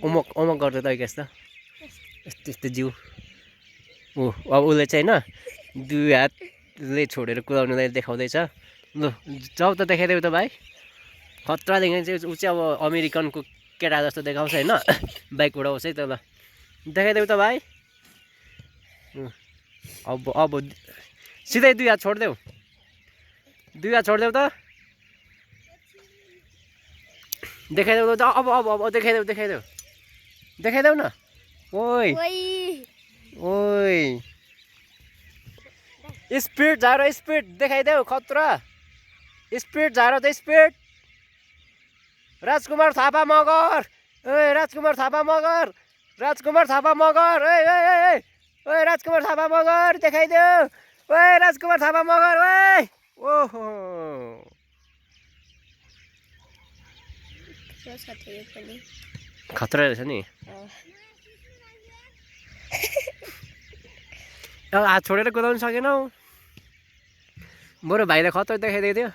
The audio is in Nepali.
ओमक ओमक गर्दै त यस्तो यस्तो यस्तो जिउ अब उसले चाहिँ होइन 2 हातले छोडेर कुदाउनुलाई देखाउँदैछ ल जाऊ त देखाइदेऊ त भाइ खतरा देखाइन्छ ऊ चाहिँ अब अमेरिकनको केटा जस्तो देखाउँछ होइन बाइक उडाउँछ है त ल देखाइदेऊ त भाइ अब सिधै 2 हात छोडिदेऊ 2 हात छोडिदेऊ त देखाइदेऊ त अब देखाइदेऊ न ओइ ओइ स्पिड झारो स्पिड देखाइदेऊ खतरा स्पिड झारो त स्पिड राजकुमार थापा मगर ओइ राजकुमार थापा मगर ओइ राजकुमार थापा मगर देखाइदेऊ ओइ राजकुमार थापा मगर ओइ ओहो खतरा रहेछ नि हात छोडेर कुदाउनु सकेनौ बरु भाइलाई खतरा देखाइदिएको थियो